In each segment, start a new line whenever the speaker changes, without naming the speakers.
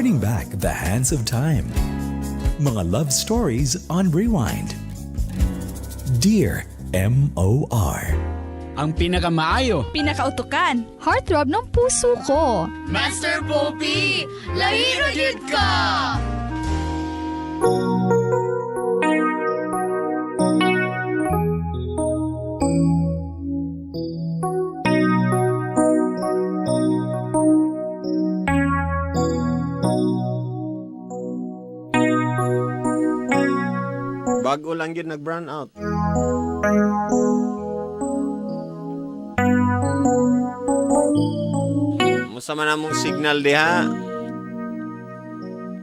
Turning back the hands of time. Mga love stories on Rewind. Dear MOR.
Ang pinakamaayo.
Pinakautukan.
Heartthrob ng puso ko.
Master Poppy, lahi ra gyud ka!
Bago lang yun nag-brown out. Musa man among signal diha?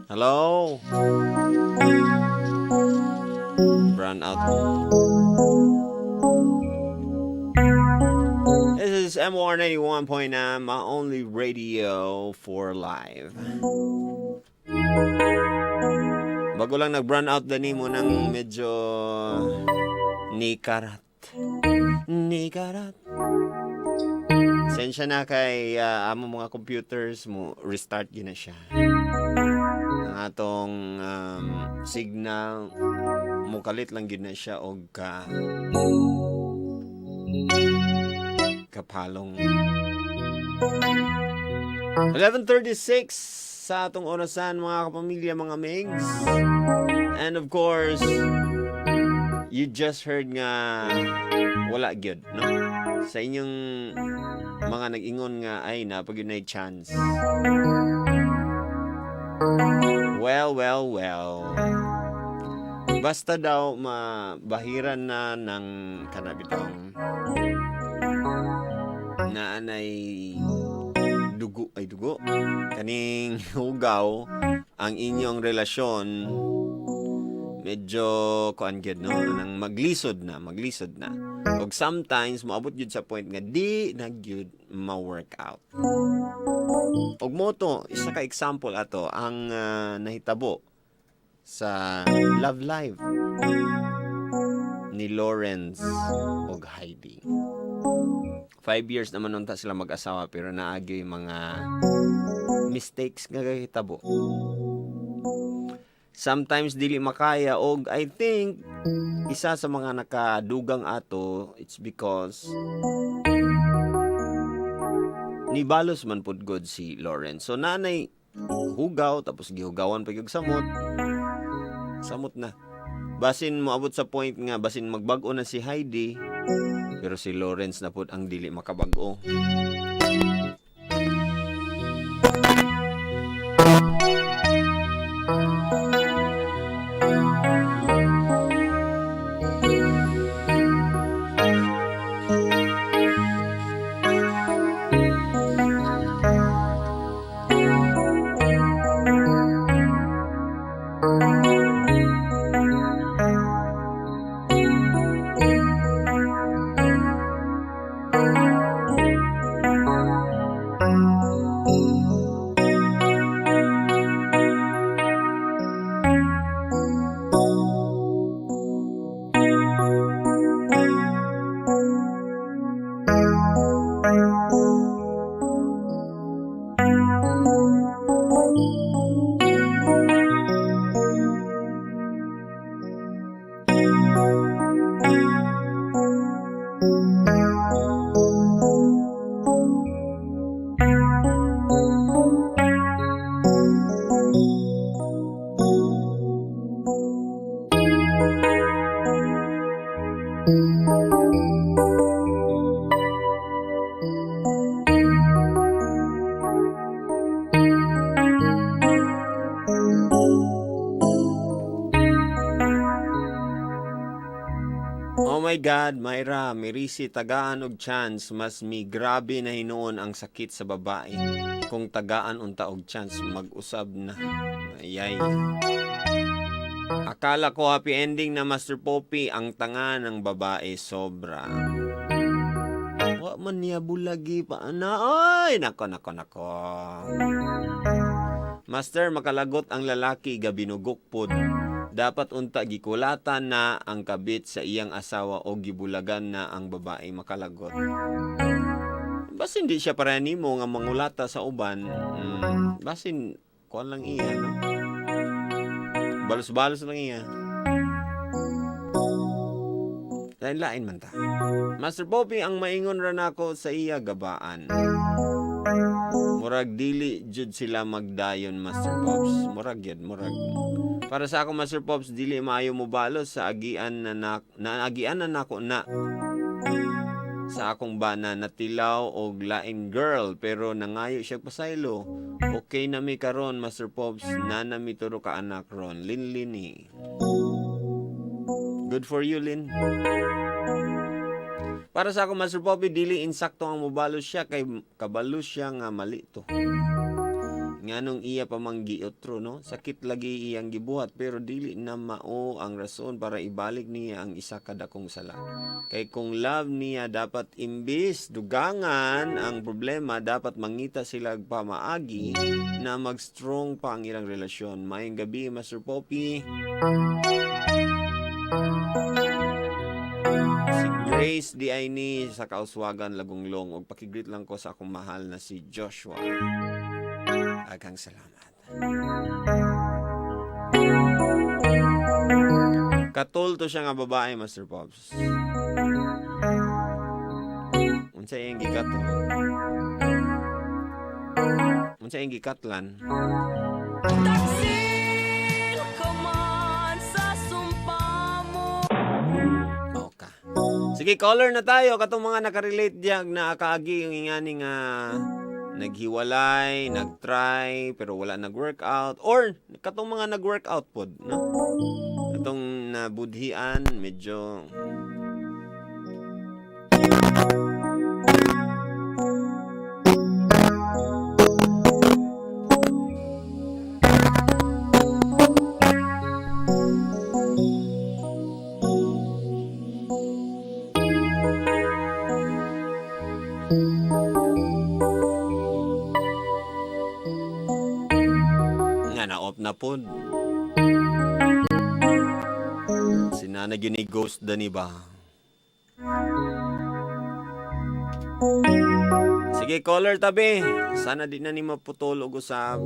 Hello? Brown out. This is MR 91.9, my only radio for live. Bago lang nag-brown out dani mo ng medyo nikarat. Nikarat. Sensya na kay amo mga computers mo restart gina siya. Ang atong signal mukalit lang gid na siya og ka kapalong. 11:36 sa atong orasan, mga kapamilya, mga migs. And of course, you just heard nga wala gyud, no? Sa inyong mga nag-ingon nga ay napag yun ay chance. Well, well, well. Basta daw mabahiran na ng kanabitong na anay dugo ay dugo kaning hugaw ang inyong relasyon, medyo kuan gyud, no, nang maglisod na, maglisod na, og sometimes moabot gyud sa point nga di na gyud ma-work out. Og mo to isa ka example ato ang nahitabo sa love life ni Lawrence og Heidi. 5 years naman unta sila mag-asawa, pero naagi mga mistakes nga gahitabo. Sometimes dili makaya, og I think isa sa mga nakadugang ato, it's because nibalos man pud god si Lawrence. So nanay hugaw, tapos gihugawan pa gyud samot. Samot na. Basin moabot sa point nga basin magbag-o na si Heidi, pero si Lawrence na pud ang dili makabag-o. Oh my God, Myra, Mirisi, tagaan og chance, mas mi grabe na hinuon ang sakit sa babae. Kung tagaan unta og chance, mag-usab na. Ayay. Akala ko happy ending na, Master Poppy, ang tanga ng babae sobra. Wa man niya bulagi pa na. Ay, nako, nako, nako. Master, makalagot ang lalaki gabinugok pod. Dapat unta gikulatan na ang kabit sa iyang asawa o gibulagan na ang babae, makalagot. Basin di siya para nimo nga mangulata sa uban, basin Kuan lang iya, no? Balos-balos lang iya. Lain-lain man ta. Master Poppy, ang maingon ra nako sa iya gabaan. Murag dili jud sila magdayon, Master Pops. Murag yun, murag. Para sa ako, Master Pops, dili maayo mo balos sa agian na, na, na agian na nako na sa akong bana natilaw og lain girl pero nangayo siya pasaylo. Okay na mi karon, Master Pops, nana mi turo ka anak ron. Lin Lini. Good for you, Lin. Para sa ako, Master Poppy, dili insakto ang mobalo siya kay kabalo siya nga mali to. Nganong iya pa mang giotro, no? Sakit lagi iyang gibuhat pero dili na mao ang rason para ibalik niya ang isa ka dakong sala. Kay kung love niya dapat imbis dugangan ang problema, dapat mangita sila pamaagi na mag-strong pa ang ilang relasyon. Maayong gabi, Master Poppy. Si Grace di ay ni sa Kauswagan, Lagonglong, ug pakigreet lang ko sa akong mahal na si Joshua. Agang salamat. Katulto siya nga babae, Master Pops. Unsa iyang gikatol? Unsa iyang gikatlan?
Taksil ka man sa sumpa mo.
Mao ka. Sige, caller na tayo. Katong mga nakarelate diyan na kaagi yung ingani nga naghiwalay, nagtry, pero wala nag-workout. Or katong mga nag-workout pod, no? Katong nabudhian, medyo. Nga na-off na pod. Sinana gyud ni ghost dani ba? Sige, caller tabi. Sana di na ni maputol og usab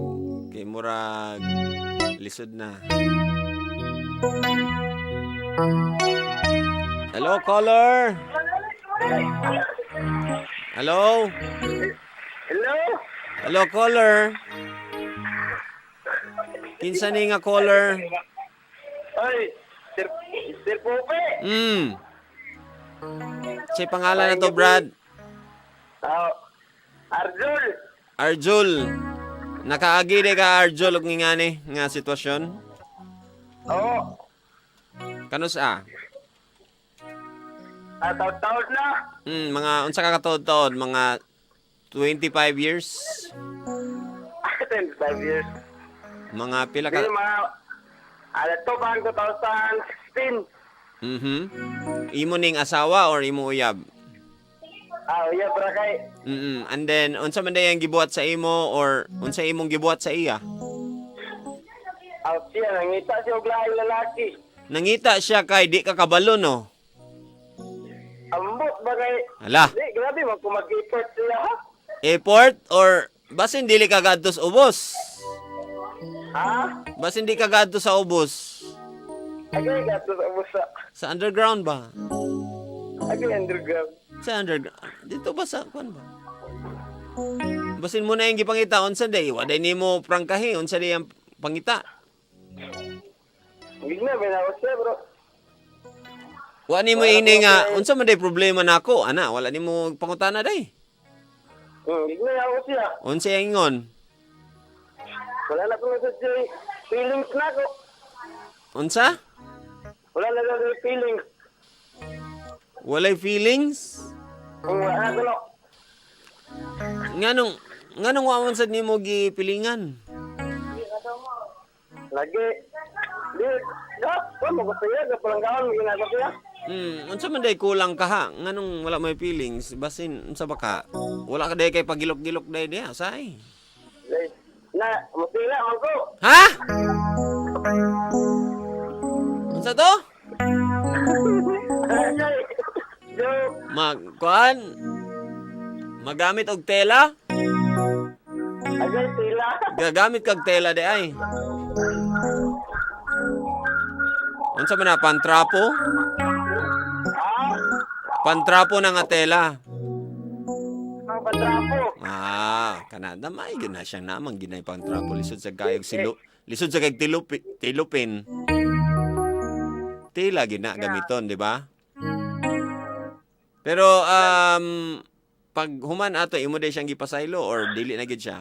kay murag lisod na. Hello, caller. Hello?
Hello?
Hello, caller. Kinsa ni nga caller?
Ay, Sir, Sir Pope.
Say pangalan na to, Brad.
Ah, Arjul.
Arjul. Nakaagi de ka, Arjul, og ngingani nga sitwasyon.
Oo.
Kanus a?
Ah, taon-taon na.
Mga unsa ka katuod-tuod, mga 25 years,
25 years.
Mga pila ka?
Hindi, mga, ano to, bang 2016.
Imo ning asawa or imo uyab?
Ah, iya, bra kay.
And then unsa man day ang gibuhat sa imo or unsa imong gibuhat sa iya?
Ah, siya, nangita siya og laing lalaki.
Nangita siya kay di ka kabalo, no?
Ambot ba kay?
Hala.
Di, grabe, magkumag-effort siya, ha?
Effort or basin dili ka gadto sa ubos.
Ha?
Basin di ka gadto sa ubos.
Agay, gato sa busa.
Sa underground ba?
Agay, underground.
Sa underground. Dito ba sa kuan ba? Basin mo na yung gipangita unsa day, waday nimo prangkahi unsa day ang pangita.
Hindi na, binawas siya, bro.
Wa nimo ini nga unsa man day problema nako ana, wala nimo pangutana day.
Hindi na ako siya.
Unsa yung ingon?
Wala na ko sa feelings na ko.
Unsa?
Wala na ko sa feelings.
Walay feelings?
Wala na ko no.
Nganong wa man sad nimo gipilingan?
Lagi. Di, ga, wala mo ko siya, ga palanggaon, ginagawa siya.
Unsa man day kulang ka ha? Nganong wala may feelings? Basin unsa ba ka? Wala ka day kay pagilok-gilok day diha, say.
Di, na, masila man ko.
Ha? Unsa to?
Ay, joke.
Mag kuan? Magamit og tela?
Agay, sila.
Gagamit kag tela di ay. Unsa man na pantrapo?
Ah,
Pantrapo na nga tela.
ang pantrapo.
Ah, Canada may gyud na siya namang ginay pantrapo lisod sa kayog silo. Lisod sa kayog tilupi, tilupin. Tela gyud na gamiton, di ba? Pero pag human ato imo day siyang gipasaylo or dili na gyud siya.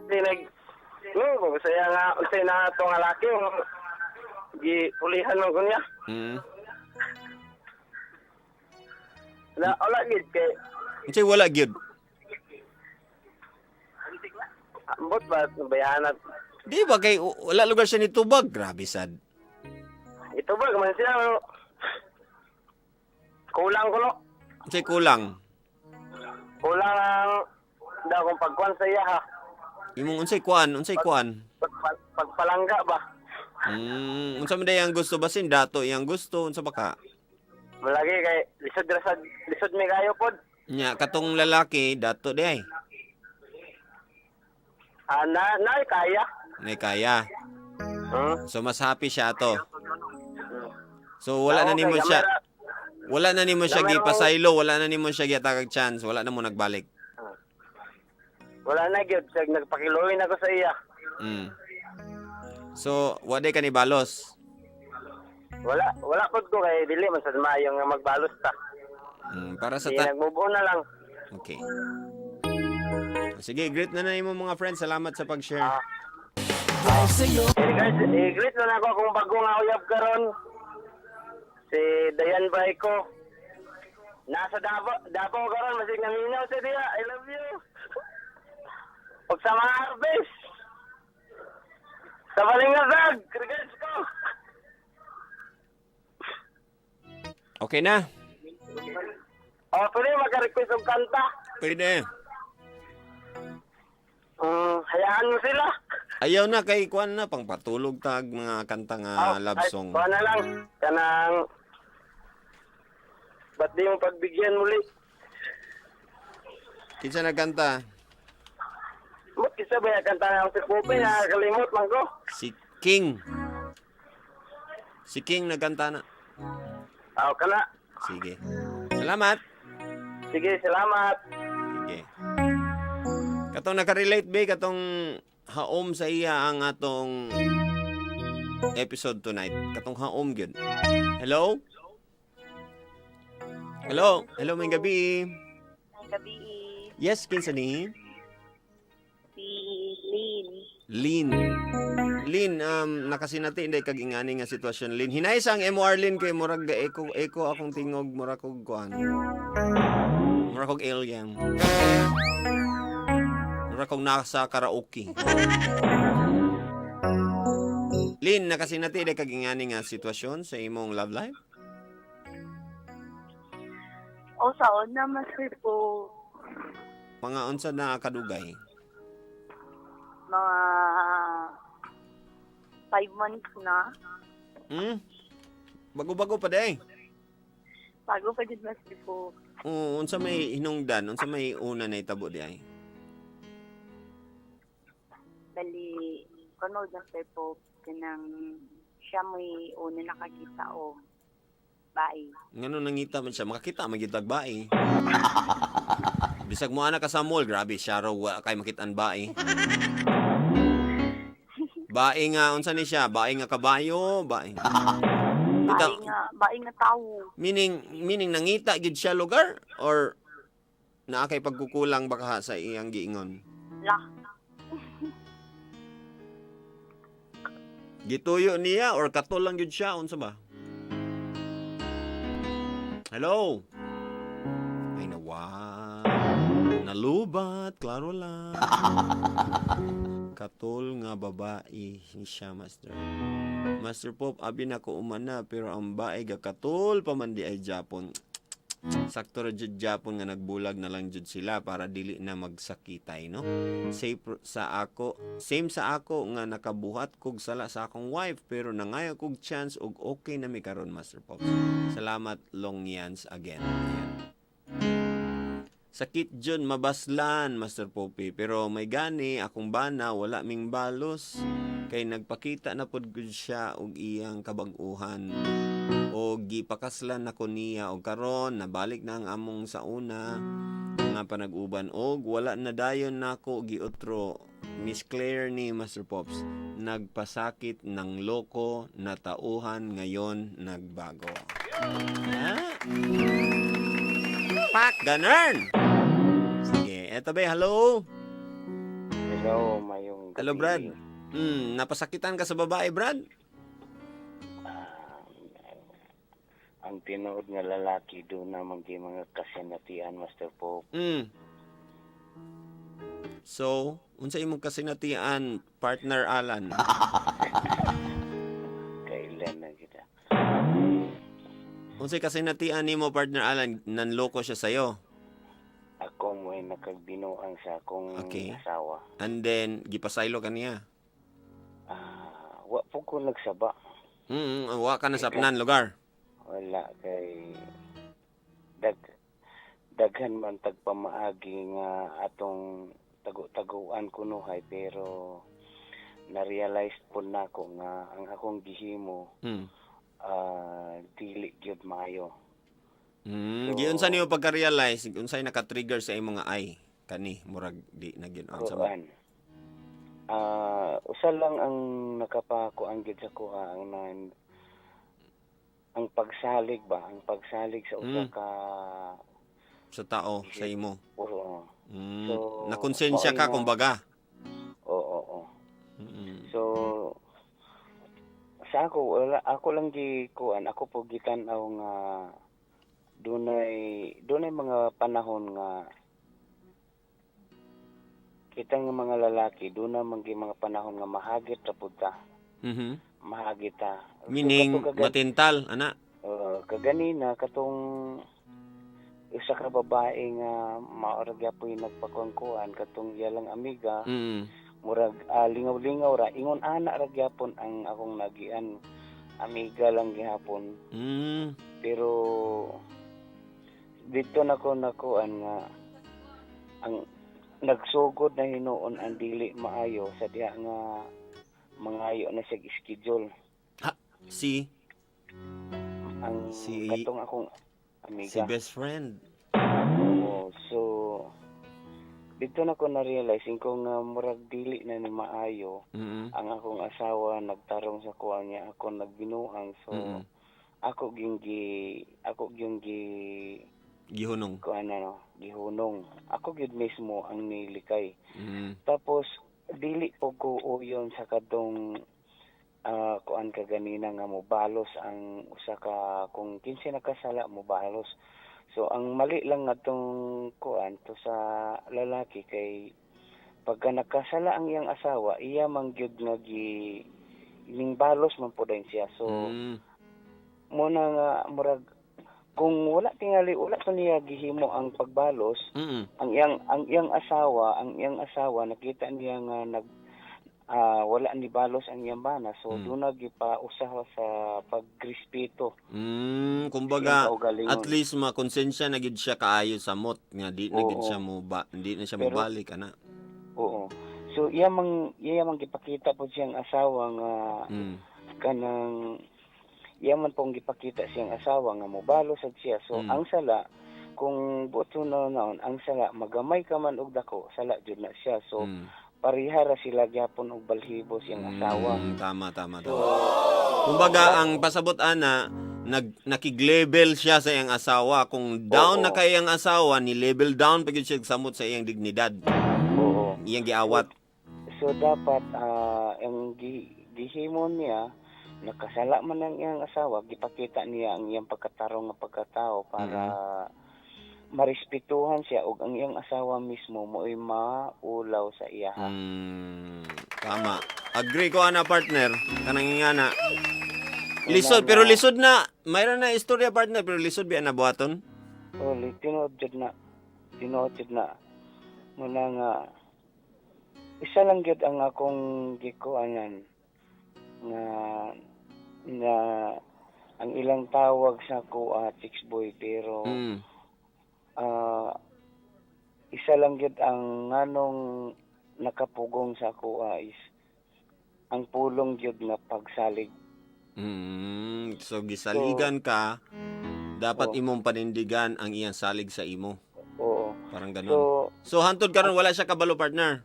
Di nag No, saya nga unsay na ato nga laki gi ulihan man ko niya. Na wala gid kay
Unsay wala gyud.
ambot ba bayahan at
Di ba kay wala lugar siya ni tubag? Grabe sad.
ito ba man siya pero kulang ko no.
Unsay kulang?
Kulang ang daw kung pagkuan sa iya ha.
Imong unsay kuan, unsay kuan?
Pagpalangga ba?
Unsa man day ang gusto basin dato iyang gusto unsa ba ka?
Malagi kay lisod ra sa lisod mi kayo pod.
Nya katong lalaki dato di ay.
Ah, na, na kaya.
May kaya.
Hmm.
So mas happy siya ato. So wala na
Okay,
nimo siya.
kamera.
Wala na nimo siya
Kamera.
gipasaylo, wala na nimo siya giatagag chance, wala na mo nagbalik.
Wala na gyud sag nagpakiluin ako sa iya.
So wa day ka ni balos.
Wala wala pod ko kay dili man sad maayo nga magbalos ta.
Para sa
Di
ta-
nag-move on na lang.
Okay. Sige, greet na na imo mga friends. Salamat sa pag-share.
Ah. Eh, guys, i-greet na ako akong bago nga uyab karon. Si Dayan Bayko. Nasa Davao, Davao karon masig naminaw sa diya. I love you. Ug sa mga harvest. Sa Balingasag, regards ko.
Okay na.
O, pwede maka-request og kanta.
Pwede.
Hayaan mo sila.
Ayaw na kay kuan na pang patulog tag mga kanta nga
Oh,
love
ay,
song.
Kuha na lang. Kanang ba't di mo pagbigyan muli?
Kinsa nagkanta?
Ba't kisa ba yung kanta na si Pope na kalimot man ko?
Si King. Si King nagkanta na.
Aw, kana.
Sige. Salamat.
Sige, salamat.
Sige. Katong nakarelate ba katong haom sa iya ang atong episode tonight. Katong haom gyud. Hello? Hello? Hello, may gabi.
Gabi,
Yes, kinsa ni?
si Lynn.
Lin. Lin, nakasinati inday kag ingani nga sitwasyon Lin. Hinay sa ang MOR Lin kay murag ga echo echo akong tingog murag kog kuan. Murag kog alien. Murag kog nasa karaoke. Lin, nakasinati inday kag ingani nga sitwasyon sa imong love life?
O sa una, Master po,
Mga unsa na kadugay?
mga 5 months na.
Bago-bago pa day.
Bago pa din, Master po.
Oo, unsa may hinungdan, unsa may una na itabo di ay?
Bali, kuno, Master po, kanang siya may una nakakita o bae.
Ngano nangita man siya, makakita man gyud tag bae. Bisag mo ana ka sa mall, grabe siya raw wa kay makit-an bae. Bae nga unsa ni siya? Bae nga kabayo, bae. Kita,
Bae nga tao.
meaning meaning nangita gyud siya lugar or naa kay pagkukulang baka sa iyang giingon.
La,
Gituyo niya or katol lang gyud siya unsa ba? Hello. Ay nawa. Nalubat, klaro lang. Katol nga babae ni siya, Master. Master Pop, abi na ko umana pero ang bae ga katol pa man di ay Japon. Sakto ra jud Japon nga nagbulag na lang jud sila para dili na magsakitay, no? Same sa ako, same sa ako nga nakabuhat kog sala sa akong wife pero nangayo kog chance og okay na mi karon, Master Pops. Salamat long yans again. Ayan. Sakit jud mabaslan, Master Poppy. Pero may gani akong bana wala ming balos kay nagpakita na pud gud siya og iyang kabag-uhan o gipakaslan nako niya, og karon nabalik na ang among sa una nga panag-uban og wala na dayon nako giutro. Miss Claire ni, Master Pops, nagpasakit ng loko na tauhan, ngayon nagbago. Ha? Pak ganern. Sige, eto ba, hello.
Hello, mayong gabi.
Hello, Brad. Napasakitan ka sa babae, Brad?
Ah, ang tinuod nga lalaki doon naman kay mga kasinatian, Master Pope.
So, unsa imong kasinatian, partner Alan?
Kailan na kita.
Unsay kasinatian nimo, partner Alan, nanloko siya sa'yo?
Ako mo'y nakagbinuang sa akong asawa.
And then gipasaylo ka niya.
Ah, wa po ko nagsaba.
Wa ka na sa apnan lugar.
Wala kay daghan man tagpamaagi nga atong tago-taguan kunuhay, pero na-realize po nako nga ang akong gihimo dili gyud maayo. So,
Giunsa nimo pagka-realize, unsay naka-trigger sa imong nga ay kani murag di na gyud ang sama?
Kuan. Ah, usa lang ang nakapakuan gyud sa kuha, ang pagsalig ba, ang pagsalig sa usa ka
Sa tao sa imo.
Oo. So,
Nakonsensya ka
maoy na-
kumbaga.
Oo. So sa ako, wala ako lang gi kuan, ako po gitan-aw nga dunay dunay mga panahon nga kita nga mga lalaki doon man gi mga panahon nga mahagit ra pud ta. Mahagit ta. So,
Meaning
kato
matintal ana.
Oo, kaganina katong isa ka babae nga mao ra gyapoy nagpakuan-kuan katong iyalang amiga, murag lingaw-lingaw ra, ingon ana ra gyapon ang akong nagian, amiga lang gihapon, pero dito na ko nakuan nga ang nagsugod na hinuon ang dili maayo sa diha nga mangayo na siya schedule.
Ha, si
ang katong akong amiga.
Si best friend.
Oo, so dito na ko na-realize ko nga murag dili na ni maayo. Ang akong asawa nagtarong sa kuha niya, ako nagbinuang, so ako gyung gi
Gihunong.
Kuan ano, gihunong. Ako gyud mismo ang nilikay. Tapos dili po ko uyon sa kadtong kuan kaganina nga mobalos ang usa ka, kung kinsa nakasala mobalos. So ang mali lang ngadtong kuan to sa lalaki kay pagka nakasala ang iyang asawa, iya man gyud nga gi ning balos man po dayon siya. So muna nga murag kung wala tingali, wala to niya gihimo ang pagbalos, ang iyang asawa nakita niya nga nag wala ni balos ang iyang bana, so doon na gipausa sa pagrespeto
Kumbaga
sa iyang kaugalingon.
at least makonsensya na gid siya kaayo sa mot nga di na gid siya mo ba, di na siya mobalik ana.
Oo, so iya mang gipakita po siyang asawa nga kanang iya man pong gipakita siyang asawa nga mobalos sad siya, so ang sala kung buto na naon ang sala, magamay ka man og dako, sala jud na siya, so pareha ra sila gyapon og balhibo siyang asawa.
Tama, tama, tama. Kumbaga ang pasabot ana, nakig-level siya sa iyang asawa. Kung down na kay iyang asawa, ni level down pa gyud siya samot sa iyang dignidad. Iyang giawat.
So dapat ang gihimo niya, nakasala man ang iyang asawa, gipakita niya ang iyang pagkatarong nga pagkatao para marespetuhan siya ug ang iyang asawa mismo mo'y maulaw sa iya.
Tama. Agree ko ana, partner. Kanang ingana. Lisod, pero lisod na. Mayroon na istorya, partner, pero lisod biya na buhaton.
Oh, tinuod jud na. Tinuod jud na. Muna nga isa lang gyud ang akong gikuanan nga na ang ilang tawag sa ko chicks boy, pero
Isa lang gyud ang nganong nakapugong sa ako is ang pulong gyud nga pagsalig.
So gisaligan ka, dapat
Oo.
imong panindigan ang iyang salig sa imo.
Oo.
Parang ganun.
So
So, hantod karon wala siya kabalo, partner.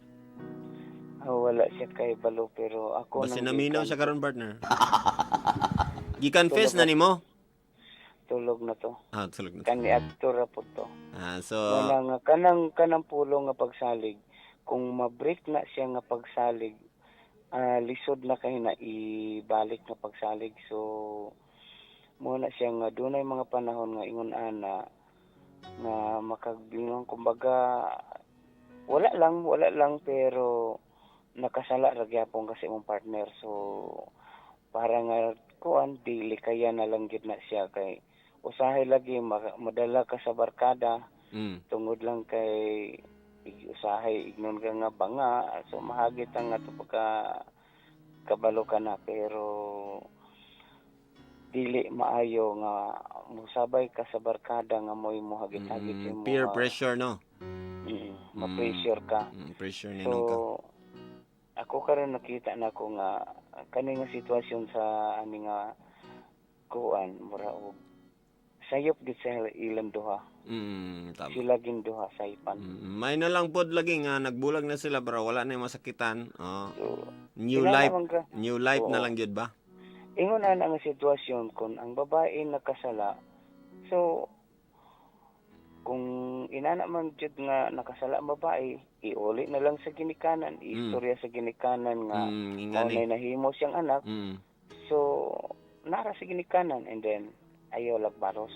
Wala siya kay balo, pero ako
Basta
nang
naminaw
gikan-
siya karon, partner. Gi-confess na nimo?
Tulog na to.
Ah, tulog na.
Kani adto ra po to.
Ah, so
Wala nga kanang pulong nga pagsalig, kung ma-break na siya nga pagsalig, lisod na kay na ibalik nga pagsalig. So mo na siya nga dunay mga panahon nga ingon ana nga makagbingon, kumbaga wala lang pero nakasala ra gyapon kasi imong partner. So para nga kuan, dili kaya na lang gyud na siya kay usahay lagi madala ka sa barkada tungod lang kay usahay ignon ka nga banga, so mahagit ang ato pagka kabalo ka na, pero dili maayo nga musabay ka sa barkada nga mo'y mohagit-hagit sa imo,
Peer pressure, no?
Ma-pressure ka.
Pressure
So
ninong ka.
ako karon nakita na ko nga kani nga sitwasyon sa ani nga kuan, mura og sayop gid sa ilang duha.
Tama.
Sila gin duha saypan.
May na lang pod lagi nga nagbulag na sila pero wala na yung masakitan. Oh.
So
New
kinahanglan
life,
man ka-
new life na
Oo.
lang gyud ba?
Ingon ana nga sitwasyon, kung ang babae nakasala, so kung inana man jud nga nakasala ang babae, iuli na lang sa ginikanan, istorya sa ginikanan nga
Ingani.
mao nay nahimo siyang anak. So nara sa ginikanan and then ayaw lagbaros.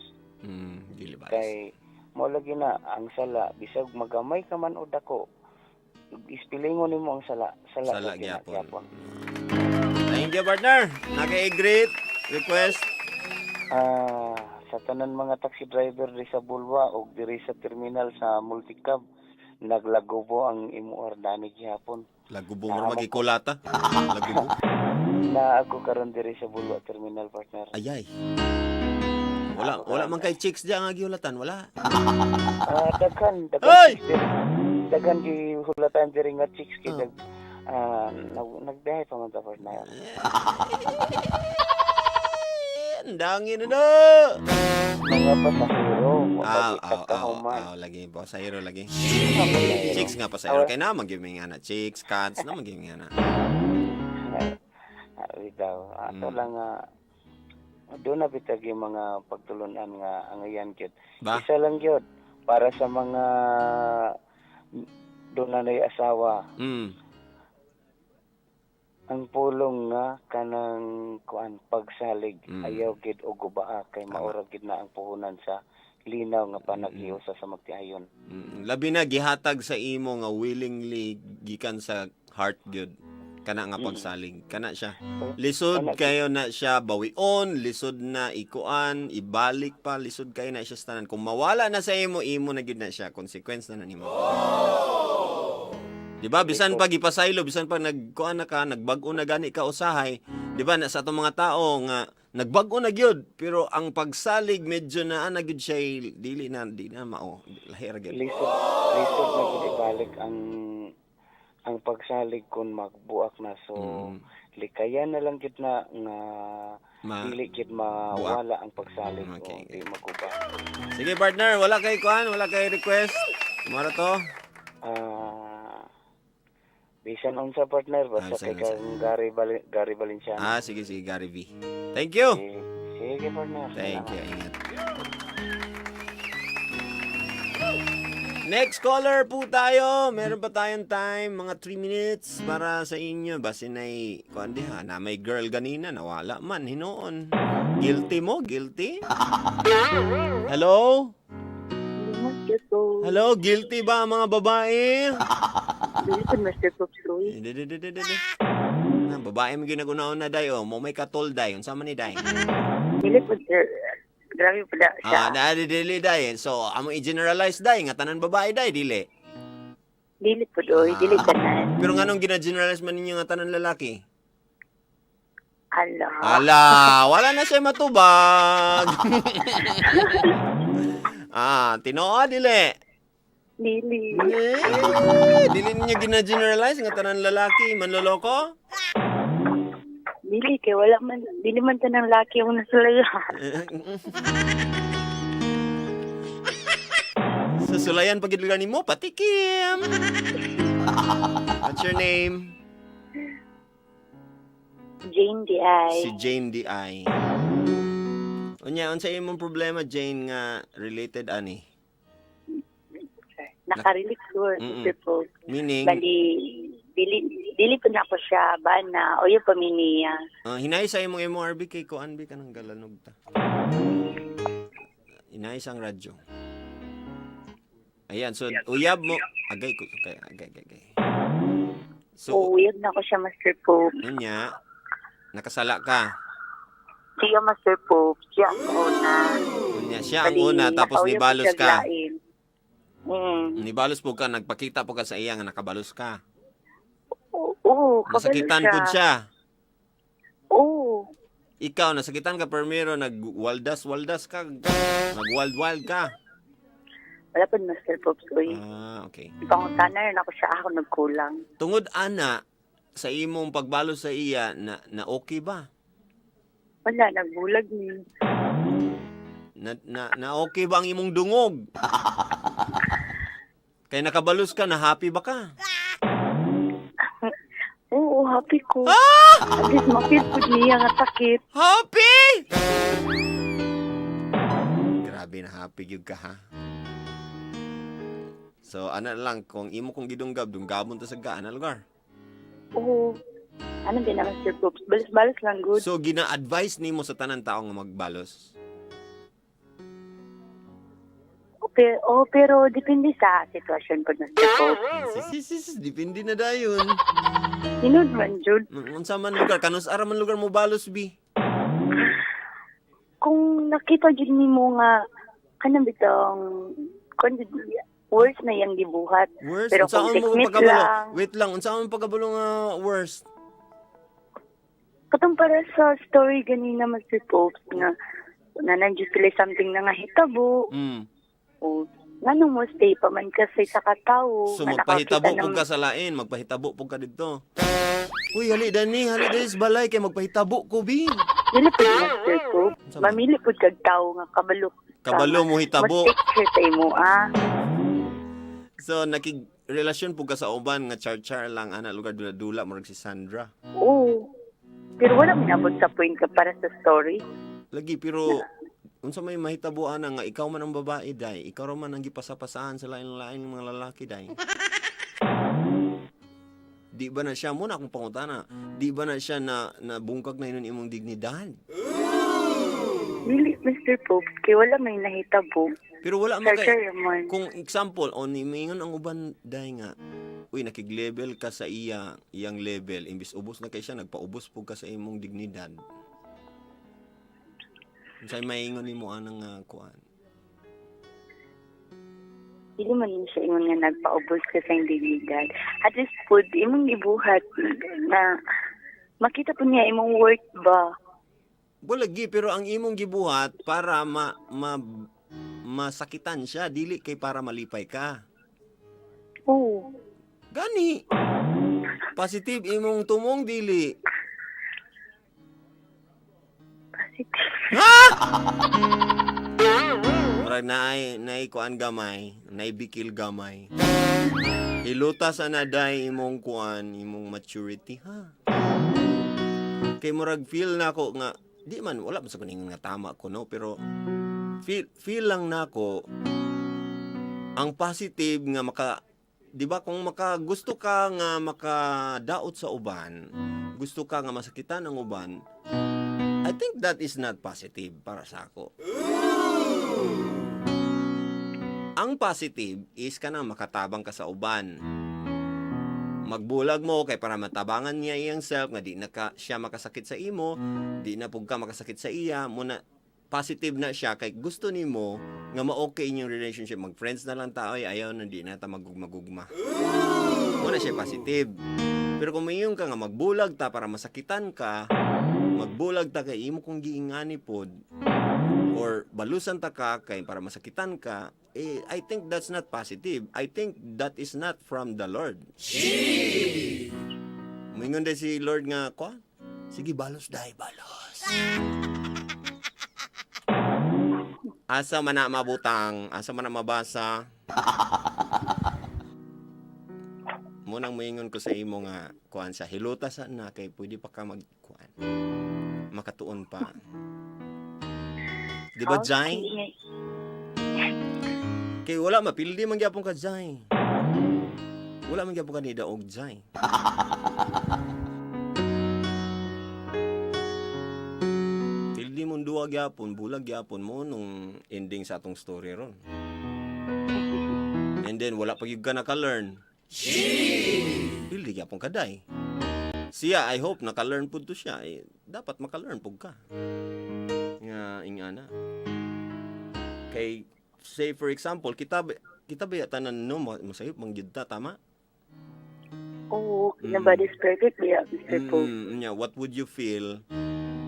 Dili ba?
Kay mo lagi na ang sala, bisag magamay ka man o dako, ispilingon nimo ang sala, sala,
Sala
ra gyud na
gyapon.
gyapon.
Thank you, partner. Naka-greet request.
Sa tanan mga taxi driver diri sa Bulwa og diri sa terminal sa Multicab, naglagubo ang imo ordani gihapon.
Lagubo mo magikulata. Lagubo.
Na ako karon diri sa Bulwa Terminal, partner.
Ayay. Wala man kay chicks diya nga giulatan, wala.
Daghan daghan
Ay!
chicks diri. Daghan gihulatan diri nga chicks kay nagbiyahe pa man ta, partner.
Eh, Ang dangin na na.
Mga pasahero,
Ah,
mabalik
ah, ah,
kahuman.
ah, lagi pasahero lagi.
Mga pasahero.
Chicks nga pasahero kay na magyud may nga na chicks, cats na magyud nga na.
Bitaw. Ato lang nga doon na bitag yung mga pagtulunan nga ang iyan gyud.
Ba?
Isa lang gyud para sa mga doon na na'y asawa. Ang pulong nga kanang kuan, pagsalig, ayaw gid og gubaa kay maura gid na ang puhunan sa linaw nga panaghiusa sa magtiayon.
Labi na gihatag sa imo nga willingly gikan sa heart gyud kana nga pagsalig kana siya. Lisod
Kana-
kayo na siya bawion, lisod na ikuan, ibalik pa, lisod kayo na siya sa tanan. Kung mawala na sa imo, imo na gyud na siya, consequence na na nimo. Di ba? Bisan pag ipasaylo, bisan pag nagkuan na ka, nagbag-o na gani ka usahay, di ba na sa atong mga tao nga nagbag-o na gyud, pero ang pagsalig medyo na ana gyud siya dili na di na mao. Lahi ra gyud.
Lisod na gid ibalik ang pagsalig kung magbuak na, so likayan na lang gid na nga dili gid mawala ang pagsalig
Okay,
o di maguba.
Sige partner, wala kay kuan, wala kay request. Mara to.
Bisan unsa, partner, basta
bisan
kay kang Gary Valenciano.
Ah, sige sige Gary V. Thank you.
Sige, partner.
Thank you. Ingat. Next caller po tayo. Meron pa tayong time, mga 3 minutes para sa inyo. Basin ay, kuan diha, na may girl ganina, nawala man, hinoon. Guilty mo? Guilty? Hello? Hello, guilty ba ang mga babae?
Mr. Popsoy.
Di, di, di, di, di, di. Na, babae mo ginagunaon na day, oh. Mo may katol day. Unsa man ni day?
Dili po, sir. Grabe pala siya.
Ah, na di dili day. So, amo i-generalize day nga tanan babae day dili.
Dili po, doy. Dili tanan.
Pero nganong gina-generalize man ninyo nga tanan lalaki?
Ala.
Ala, wala na siya matubag. Ah, tinuod dili.
Dili.
Eh, dili ninyo gina-generalize nga tanan lalaki manloloko?
Dili kay wala man dili man tanang laki ang nasulayan.
Sa sulayan pag lugar nimo, patikim. What's your name?
Jane di ay.
Si Jane D.I. Unya, unsa imong problema Jane nga related ani?
Nakarelate ko, Sir Pope.
Meaning,
Bali dili dili pa na ako siya ba na oyo pa mi niya.
Hinay sa imong MRB kay kuan bi kanang galanog ta. Hinay sa ang radyo. Ayan, so uyab mo agay ko kay agay agay. Agay. So,
Oo, uyab na ako siya, Master Pope.
unya nakasala ka.
Siya, Master Pope. Siya ang una.
Unya siya ang
Bali,
una tapos
nakauyab ko
nibalos
siya
ka.
lain.
Nibalos po ka, nagpakita po ka sa iya nga nakabalos ka.
Oo, oo, kabalo
Nasakitan
siya.
pud siya.
Oo.
Ikaw nasakitan ka permiro nagwaldas-waldas ka, nagwild-wild ka.
Wala pa, Master Pope. Uy.
Ah, okay.
Pangutana rin ako siya, ako nagkulang.
Tungod ana sa imong pagbalos sa iya na na okay ba?
Wala, nagbulag ni.
Na okay ba ang imong dungog? Kay nakabalos ka na happy ba ka?
Oo, happy ko.
Ah!
At least mapil po niya nga sakit.
Happy! Grabe na happy gyud ka ha. So ana lang kung imo kong gidunggab dunggabon ta sa gaan na lugar.
Oo. Ano din naman, Sir Pope? Balas-balas lang, good.
So gina-advise nimo sa tanan tao nga magbalos.
Okay, oh, pero depende sa sitwasyon po, Master Pope.
Sis, sis, sis, depende na dayon.
Hinod man, Jude.
Unsa man lugar kanus ara man lugar mo balos bi.
Kung nakita jud nimo nga kanang bitong kung worst na yang gibuhat.
Worst,
Pero
unsaon
kung
mo
technique
pagkabalo?
lang.
Wait lang, unsaon mo pagkabalo nga worst?
Katong para sa story ganina, Master Pope, nga na nandiyo sila something na nga hitabo o nganong mo stay pa man kasi sa katawo
So
nga
magpahitabo
nakakita
pug ka sa lain, magpahitabo pug ka didto. Uy, hali dani, hali dani sa balay kay magpahitabo ko bi.
Dili pud, Master Pope.
Unsa man?
Mamili pud kag tawo nga kabalo ka.
Kabalo mo hitabo.
Mas picture sa imo ah.
So nakig relasyon pug ka sa uban nga char-char lang ana lugar dula-dula murag si Sandra.
Oo. Pero wala minabot sa point ka para sa story.
Lagi pero unsa may mahitabo ana nga ikaw man ang babae day, ikaw ra man ang gipasapasahan sa lain-lain mga lalaki day. Di ba na siya mo na akong pangutana? Di ba na siya na nabungkag na inon imong dignidad?
Dili, Mr. Pope, kay wala may nahitabo.
Pero wala man
Sir
kay
Chairman.
kung example on miingon ang uban day nga uy nakig-level ka sa iya iyang level imbis ubos na kay siya nagpaubos pug ka sa imong dignidad. Unsay maingon nimo anang nga kuan?
Dili man yun siya ingon nga nagpaubos ka sa dignidad. At least po, imong gibuhat na makita po niya imong worth ba.
Wala gi pero ang imong gibuhat para ma, ma masakitan siya dili kay para malipay ka.
Oo.
Gani. Positive imong tumong dili.
Positive.
Murag naay naay kuan gamay, naay bikil gamay. Hiluta sa naday imong kuan, imong maturity ha. Kay murag feel nako nga di man wala man sa kuningon nga tama ko no, pero feel feel lang nako ang positive nga maka di ba kung maka gusto ka nga makadaot sa uban, gusto ka nga masakitan ang uban, I think that is not positive para sa ako. Ang positive is kana makatabang ka sa uban. Magbulag mo kay para matabangan niya iyang self nga di na ka, siya makasakit sa imo, di na pug ka makasakit sa iya, muna positive na siya kay gusto nimo nga ma-okay inyong relationship, mag-friends na lang tao, ay ayaw na di na ta magugma-gugma. Muna siya positive. Pero kung mayon ka nga magbulag ta para masakitan ka, magbulag ta kay imo kung giingani pod, Or balusan ta ka kay para masakitan ka, eh, I think that's not positive. I think that is not from the Lord. Moingon day si Lord nga, kwa? Sige, balos dai, balos. Asa man na mabutang, asa man na mabasa? Munang moingon ko sa imo nga kuan sa hilota sa na kay pwede pa ka magkuan. Makatuon pa. Di ba, Jai?
Okay.
Kay wala mapildi man gyapon ka, Jai. Wala man gyapon ka ni daog, Jai. Pildi mong duwa gyapon, bulag gyapon mo nung ending sa atong story ron. And then wala pa gyud ka naka-learn. Pildi gyapon ka day. Siya, I hope naka-learn pud to siya. Eh, dapat maka-learn pud ka. Nga ingana. Kay say for example, kita ba tanan no mosayop man gyud ta, tama?
Oo, nobody's perfect, yeah, Mr. Pope.
Nya, what would you feel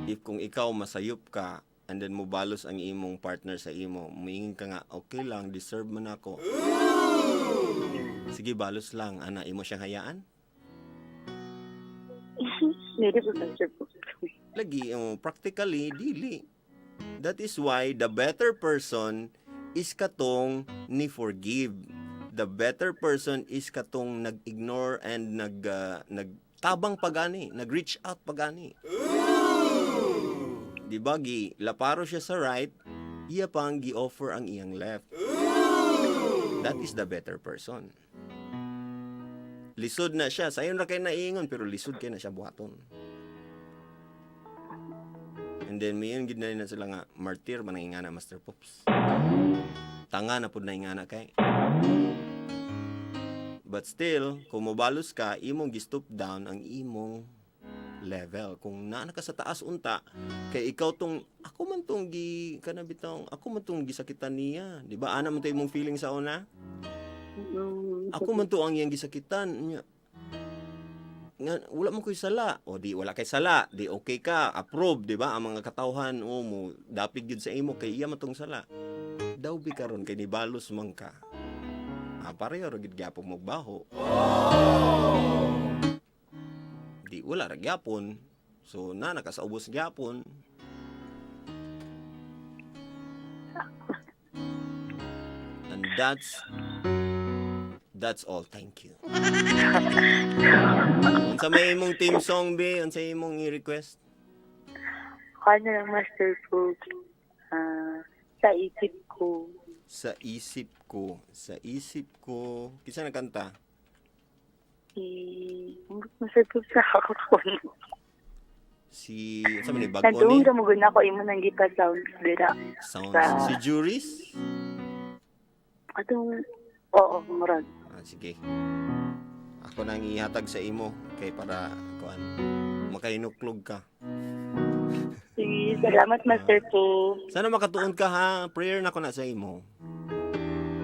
if kung ikaw masayop ka and then mobalos ang imong partner sa imo, muingin ka nga, okay lang, deserve man ako. Sige, balos lang, ana, imo siyang hayaan?
Hindi po, Mr. Pope.
Lagi, oh, practically, dili. That is why the better person is katong ni forgive. The better person is katong nag-ignore and nagtabang pagani, nag-reach out pagani. Di ba, gi laparo siya sa right, iya pang gi-offer ang iyang left. That is the better person. Lisod na siya. Sayon ra kay naiingon pero lisod kay na siya buhaton. And then mayon gid na sila nga martyr man ang ingana, Master Pops. Tanga na pud na ingana kay. But still, kung mobalos ka, imong gi-stoop down ang imong level. Kung naa na ka sa taas unta, kay ikaw tong ako man tong gi kana bitong ako man tong gisakitan niya, di ba? Ana man to imong feeling sa una?
Mm.
Ako man to ang iyang gisakitan niya. Nga wala man ko'y sala. O di wala kay sala, di okay ka, approve, di ba? Ang mga katawhan o mo dapig gyud sa imo kay iya man tong sala. Daw bi karon kay nibalos man ka. Ah, pareho ra gid gyapon mogbaho. Di wala ra gyapon. So na nakasaubos gyapon. And that's all. Thank you. Unsa may imong team song be? Unsa imong i-request?
Ano lang, Master Pope. Ah, sa isip ko.
Sa isip ko, sa isip ko. Kinsa nagkanta?
Eh, Master Pope sa ako ko.
Si unsa man ni bag-o ni?
Nandung ramugon ako imo nang gipa-sounds dira.
Sounds.
Sa
Si Juris?
Atong oo, murag.
Ah, sige. Ako nang ihatag sa imo kay para kuan makainuklog ka.
Sige, salamat, Master Pope.
Sana makatuon ka ha. Prayer na ko na sa imo.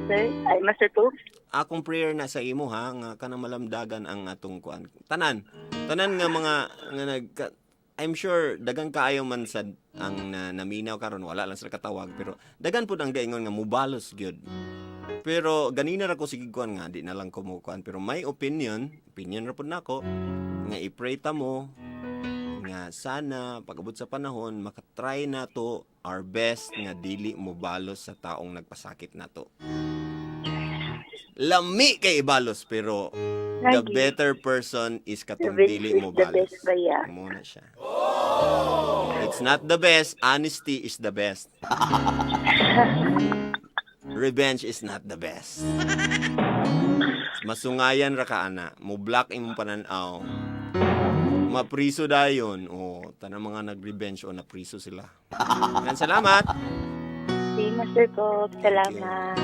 Sir, ay Master Pope.
Akong prayer na sa imo ha nga kanang malamdagan ang atong kuan. Tanan. Tanan nga mga nga nag I'm sure dagan kaayo man sad ang naminaw karon, wala lang sila katawag pero dagan pud ang gaingon nga mubalos gyud. Pero ganina ra ko sige kuan nga di na lang ko mo kuan pero my opinion, opinion ra pud nako nga i-pray ta mo nga sana pag-abot sa panahon makatry na to our best nga dili mobalos sa taong nagpasakit nato. Lami kay ibalos pero the
Lagi.
better person is katong
The best
dili
is
mo
the
balos.
best ba, yeah?
Mo na siya. It's not the best, honesty is the best. Revenge is not the best. Masungayan ra ka ana, mo block imong pananaw. Mapriso dayon o tanang mga nag-revenge o napriso sila. Yan, salamat.
Sige, Master Pope. Salamat.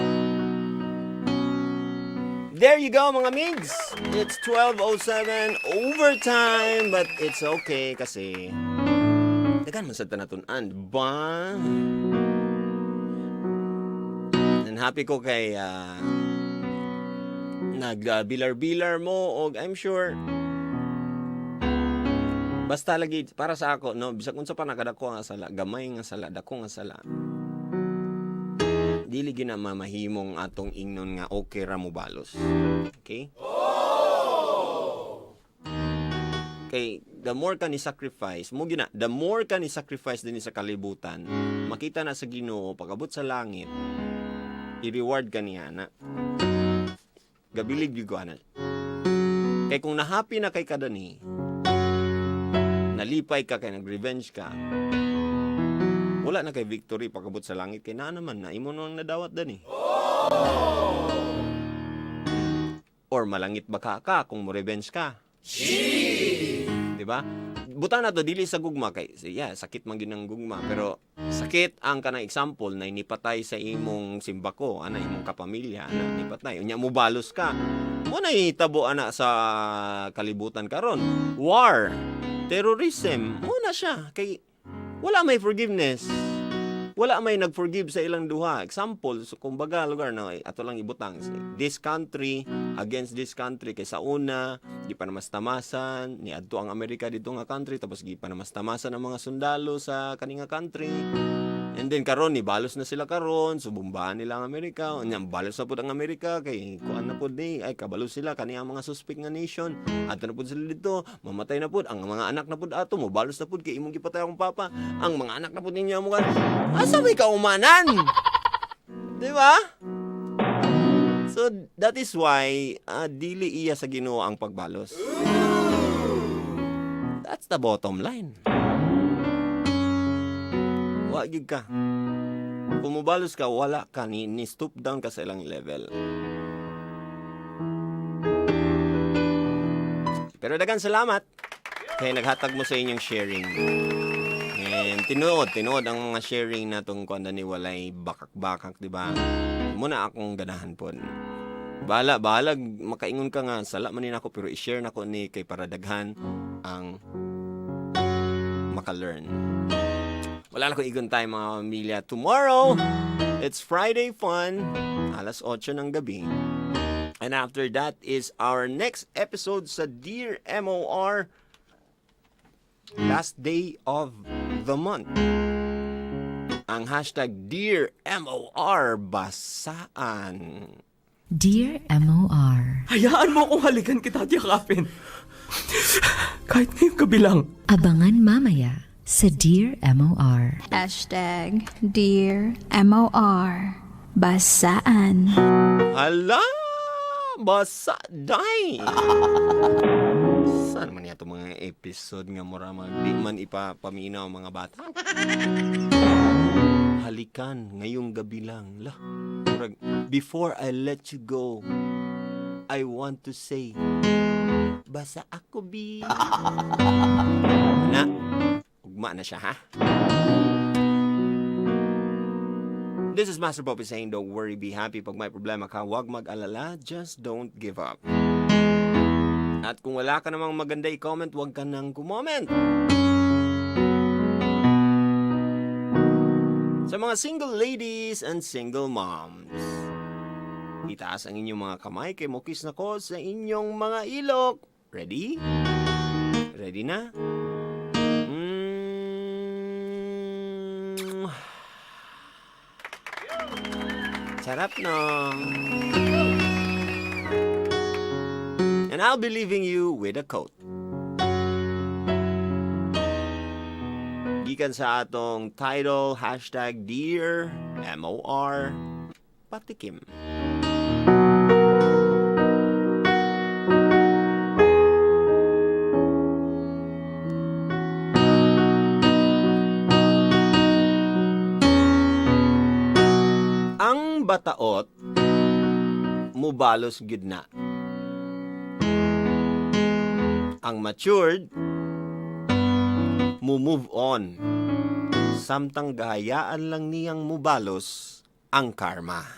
There you go, mga migs. It's 12:07 overtime, but it's okay kasi dagan man sa tanatun-an ba? And happy ko kay nag bilar-bilar mo og I'm sure basta lagi para sa ako no, bisag unsa pa nakadako nga sala, gamay nga sala, dako nga sala. Dili gyud na mamahimong atong ingnon nga okay ra mo balos. Okay? Kay the more ka ni sacrifice, mo gina, the more ka ni sacrifice din sa kalibutan, makita na sa Ginoo pag-abot sa langit, i-reward ka niya na. Gabilig gyud ko ana. Kay kung nahappy na kay kadani, nalipay ka kay nag-revenge ka, wala na kay victory pag-abot sa langit kay naa naman na imo nang nadawat dani. Or malangit ba ka kung mo revenge ka? Di ba? Buta na to dili sa gugma kay, yeah, sakit man gyud ang gugma, pero sakit ang kanang example na inipatay sa imong simbako, ana, imong kapamilya, ana, nipatay. Unya mo balos ka. Mo na hitabo ana sa kalibutan karon. War, terrorism, mo na siya kay wala may forgiveness. Wala may nag-forgive sa ilang duha. Example, so kumbaga lugar na ato lang ibutang this country against this country, kay sa una di pa namas tamasan ni adto ang Amerika dito nga country, tapos gi pa namas tamasan ang mga sundalo sa kani nga country. And then karon ni balos na sila karon, so bombahan nila ang Amerika. Unya balos na pud ang Amerika kay kuan na pud ni, ay, kabalo sila kani ang mga suspect nga nation. Adto na pud sila dito, mamatay na pud ang mga anak na pud ato, mo balos na pud kay imong gipatay akong papa. Ang mga anak na pud ninyo mo kan. Asa may kaumanan? Di ba? So that is why dili iya sa Ginoo ang pagbalos. That's the bottom line. Wa gyud ka. Kung mobalos ka, wala ka ni stoop down ka sa ilang level. Pero dagan salamat kay naghatag mo sa inyong sharing. And tinuod, tinuod ang mga sharing natong kuan ni walay bakak-bakak, di ba? Muna akong ganahan pod. Bahala, bahalag makaingon ka nga sala man ni nako, pero i-share nako ni kay para daghan ang maka-learn. Wala na ko igon tayo, mga pamilya. Tomorrow, it's Friday Fun, alas 8 ng gabi. And after that is our next episode sa Dear MOR, last day of the month. Ang #DearMOR Basaan.
Dear MOR,
Hayaan mo akong halikan kita at yakapin. Kahit ngayong gabi lang.
Abangan mamaya sa Dear MOR.
#DearMOR Basaan.
Hala! Basa day! Saan man niya itong mga episode nga mura mag di man ipapaminaw ang mga bata? Halikan ngayong gabi lang. Lah, murag, before I let you go, I want to say, basa ako, bi. Na, ugma na siya, ha? This is Master Poppy saying, don't worry, be happy. Pag may problema ka, huwag mag-alala, just don't give up. At kung wala ka namang maganda i-comment, huwag ka nang kumoment. Sa mga single ladies and single moms, itaas ang inyong mga kamay kay mokis na ko sa inyong mga ilok. Ready? Ready na? Sarap, no? And I'll be leaving you with a quote. Gikan sa atong title, #DearMOR Patikim. Ang bataot, mubalos gid na. Ang matured, mu move on. Samtang gahayaan lang niyang mubalos ang karma.